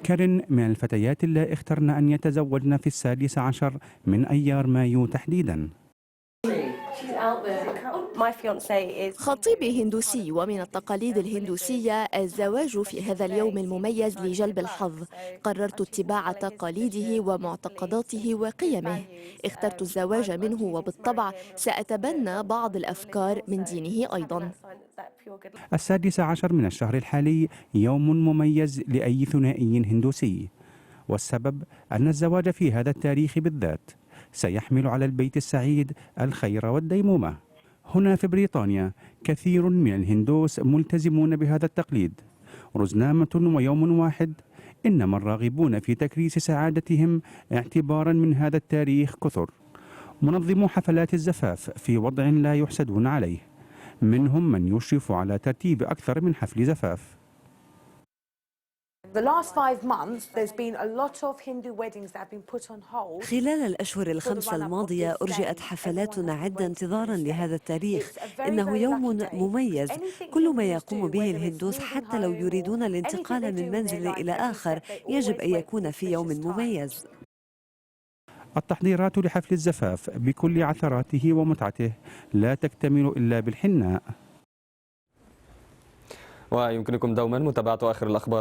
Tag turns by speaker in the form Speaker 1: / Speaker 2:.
Speaker 1: كارين من الفتيات اللي اخترن أن يتزوجن في 16 من أيار مايو تحديدا.
Speaker 2: خطيبي هندوسي، ومن التقاليد الهندوسية الزواج في هذا اليوم المميز لجلب الحظ. قررت اتباع تقاليده ومعتقداته وقيمه. اخترت الزواج منه، وبالطبع سأتبنى بعض الأفكار من دينه أيضا.
Speaker 1: 16 من الشهر الحالي يوم مميز لأي ثنائي هندوسي، والسبب أن الزواج في هذا التاريخ بالذات سيحمل على البيت السعيد الخير والديمومة. هنا في بريطانيا كثير من الهندوس ملتزمون بهذا التقليد. رزنامة ويوم واحد، إنما الراغبون في تكريس سعادتهم اعتبارا من هذا التاريخ كثر. منظمو حفلات الزفاف في وضع لا يحسدون عليه، منهم من يشرف على ترتيب أكثر من حفل زفاف.
Speaker 3: خلال الأشهر الخمسة الماضية أرجئت حفلات عدة انتظارا لهذا التاريخ. إنه يوم مميز. كل ما يقوم به الهندوس حتى لو يريدون الانتقال من منزل إلى آخر يجب أن يكون في يوم مميز.
Speaker 1: التحضيرات لحفل الزفاف بكل عثراته ومتعته لا تكتمل إلا بالحناء.
Speaker 4: ويمكنكم دوما متابعة آخر الأخبار